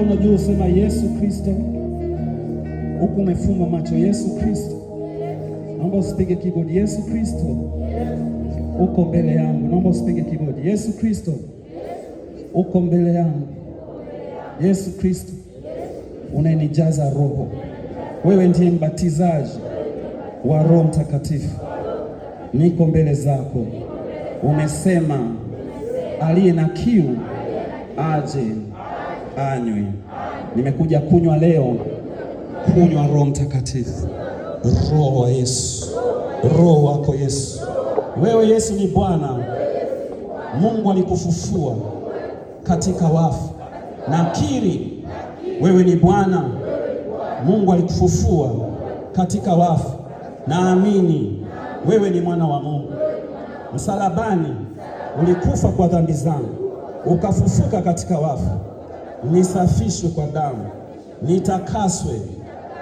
Mikono juu, sema Yesu Kristo, huku umefumba macho. Yesu Kristo, naomba usipige keyboard. Yesu Kristo uko mbele yangu, naomba usipige keyboard. Yesu Kristo uko mbele yangu. Yesu Kristo unayenijaza Roho, wewe ndiye mbatizaji wa Roho Mtakatifu, niko mbele zako. Umesema aliye na kiu aje anywe. Nimekuja kunywa leo, kunywa Roho Mtakatifu, Roho wa Yesu, Roho wako Yesu. Wewe Yesu ni Bwana. Mungu alikufufua katika wafu. Nakiri wewe ni Bwana. Mungu alikufufua katika wafu. Naamini wewe ni mwana wa Mungu. Msalabani ulikufa kwa dhambi zangu, ukafufuka katika wafu. Nisafishwe kwa damu, nitakaswe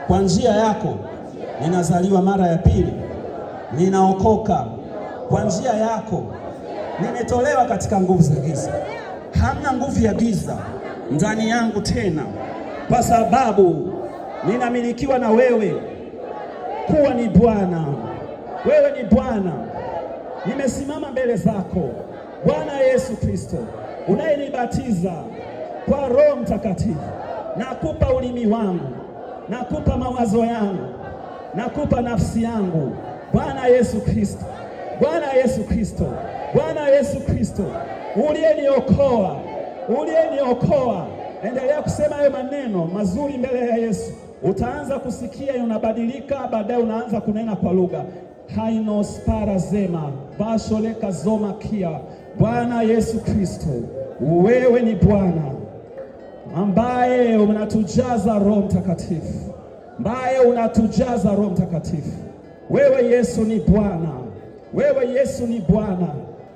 kwa njia yako. Ninazaliwa mara ya pili, ninaokoka kwa njia yako. Nimetolewa katika nguvu za giza. Hamna nguvu ya giza ndani yangu tena, kwa sababu ninamilikiwa na wewe kuwa ni Bwana. Wewe ni Bwana, nimesimama mbele zako Bwana Yesu Kristo, unayenibatiza kwa Roho Mtakatifu. Nakupa ulimi wangu, nakupa mawazo yangu, nakupa nafsi yangu, Bwana Yesu Kristo, Bwana Yesu Kristo, Bwana Yesu Kristo, uliyeniokoa, uliyeniokoa. Endelea kusema hayo maneno mazuri mbele ya Yesu. Utaanza kusikia unabadilika, baadaye unaanza kunena kwa lugha. Hainos parazema basholeka zoma kia. Bwana Yesu Kristo, wewe ni Bwana ambaye unatujaza Roho Mtakatifu, ambaye unatujaza Roho Mtakatifu. Wewe Yesu ni Bwana, wewe Yesu ni Bwana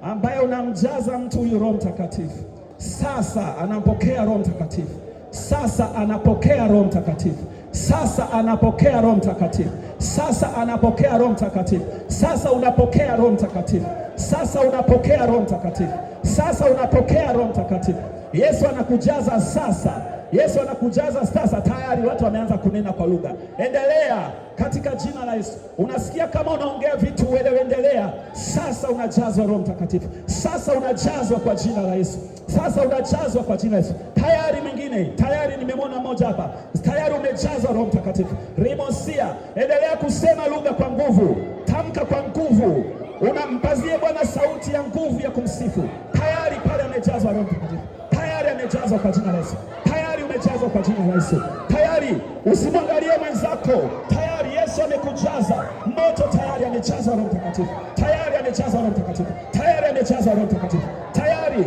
ambaye unamjaza mtu huyu Roho Mtakatifu. Sasa anampokea Roho Mtakatifu, sasa anapokea Roho Mtakatifu, sasa anapokea Roho Mtakatifu, sasa anapokea Roho Mtakatifu, sasa unapokea Roho Mtakatifu, sasa unapokea Roho Mtakatifu, sasa unapokea Roho Mtakatifu. Yesu anakujaza sasa. Yesu anakujaza sasa. Tayari watu wameanza kunena kwa lugha. Endelea katika jina la Yesu. Unasikia kama unaongea vitu uelewe, endelea. Sasa unajazwa Roho Mtakatifu. Sasa unajazwa kwa jina la Yesu. Sasa unajazwa kwa jina la Yesu. Tayari mwingine, tayari nimemwona mmoja hapa. Tayari umejazwa Roho Mtakatifu. Rimosia, endelea kusema lugha kwa nguvu. Tamka kwa nguvu. Unampazie Bwana sauti ya nguvu ya kumsifu. Tayari pale amejazwa Roho Mtakatifu. Tayari amejazwa kwa jina la Yesu. Tayari umejazwa kwa jina la Yesu. Tayari usimwangalie mwenzako. Tayari Yesu amekujaza moto. Tayari amejazwa Roho Mtakatifu. Tayari amejazwa Roho Mtakatifu. Tayari amejazwa Roho Mtakatifu. Tayari,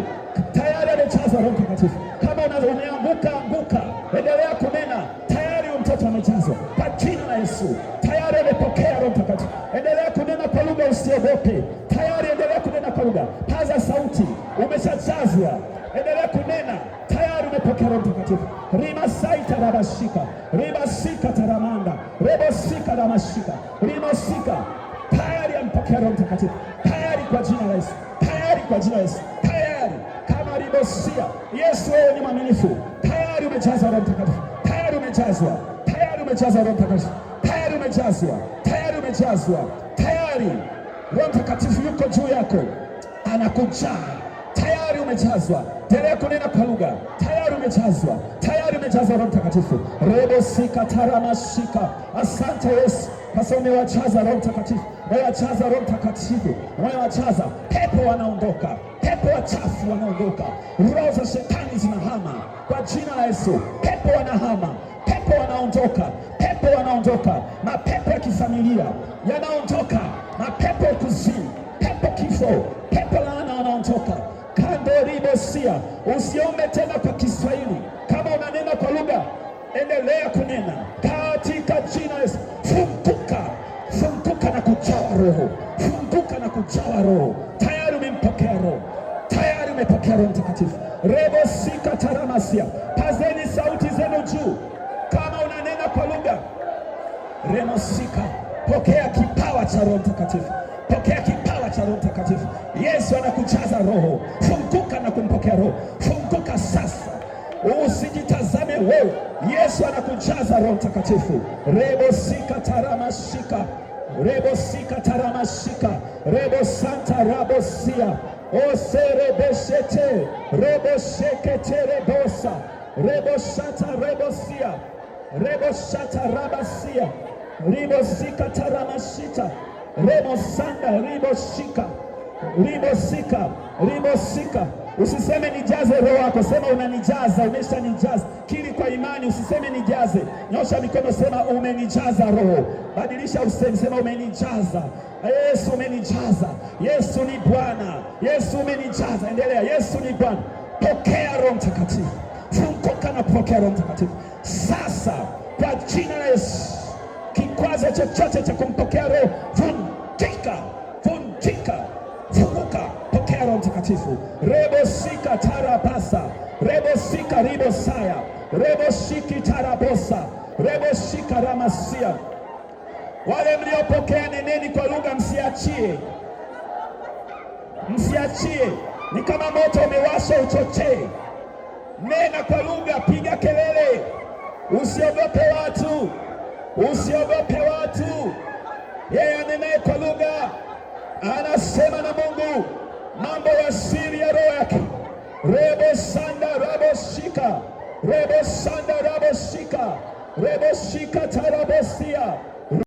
tayari amejazwa Roho Mtakatifu. Kama umeanguka, anguka, endelea kunena. Tayari huyu mtoto amejazwa kwa jina la Yesu. Tayari amepokea Roho Mtakatifu. Endelea kunena kwa lugha, usiogope. Tayari endelea kunena kwa lugha, paza sauti, umeshajazwa. Endelea kunena, tayari umepokea Roho Mtakatifu. Rimasaita rabashika ribasika taramanda rebosika ramashika rimosika. Tayari ampokea Roho Mtakatifu, tayari kwa jina la Yesu, tayari kwa jina la Yesu, tayari kama ribosia. Yesu, wewe ni mwaminifu. Tayari umejazwa Roho Mtakatifu, tayari umejazwa, tayari umejazwa Roho Mtakatifu, tayari umejazwa, tayari umejazwa, tayari Roho Mtakatifu yuko juu yako, anakujaa tayari umejazwa. Endelea kunena kwa lugha, tayari umejazwa, tayari umejazwa Roho Mtakatifu. Rebo sika taramashika. Asante Yesu, kwa sababu umewajaza Roho Mtakatifu, umewajaza Roho Mtakatifu, umewajaza. Pepo wanaondoka, pepo wachafu wanaondoka, roho za shetani zinahama kwa jina la Yesu. Pepo wanahama, pepo wanaondoka, pepo wanaondoka, mapepo ya kifamilia yanaondoka, mapepo ya kuzimu, pepo kifo, pepo laana wanaondoka. Kandoribosia, usiombe tena kwa Kiswahili. Kama unanena kwa lugha, endelea kunena katika jina la Yesu. Funguka, funguka na kujawa Roho, funguka na kujawa Roho. Tayari umempokea Roho, tayari umepokea Roho Mtakatifu. Rebosika taramasia, pazeni sauti zenu juu kama unanena kwa lugha. Remosika, pokea kipawa cha Roho Mtakatifu, pokea kipawa cha Roho Mtakatifu. Yesu anakujaza Roho. Funguka na kumpokea Roho, funguka sasa. Usijitazame Wewe Yesu anakujaza Roho Mtakatifu. Rebo sika taramashika, rebo sika taramashika, rebo santa rabosia oserebeshete rebo shekete rebosa rebo shata rebosia rebo shata rabasia ribo sika taramashita rebo sanda ribo shika ribo sika ribo sika. Usiseme nijaze roho yako, sema unanijaza, umeshanijaza. Kiri kwa imani, usiseme nijaze. Nyosha mikono, sema umenijaza roho. Badilisha usemi, sema umenijaza. Yesu umenijaza. Yesu ni Bwana. Yesu umenijaza. Endelea, Yesu ni Bwana. Pokea Roho Mtakatifu, funguka na kupokea Roho Mtakatifu sasa kwa jina la Yesu. Kikwazo chochote cha kumpokea Roho, vunjika, vunjika, funguka, pokea Roho Mtakatifu. Rebo sika tarabasa, rebo sika ribo saya, rebo shiki tarabosa, rebo shika ramasia. Wale mliopokea neneni kwa lugha, msiachie, msiachie. Ni kama moto umewasha, uchochee. Nena kwa lugha, piga kelele, usiogope watu, usiogope watu. Yeye anenaye kwa lugha anasema na Mungu mambo ya siri ya roho yake. Rebo sanda rabo shika, rebo sanda rabo shika, rebo shika tarabosia,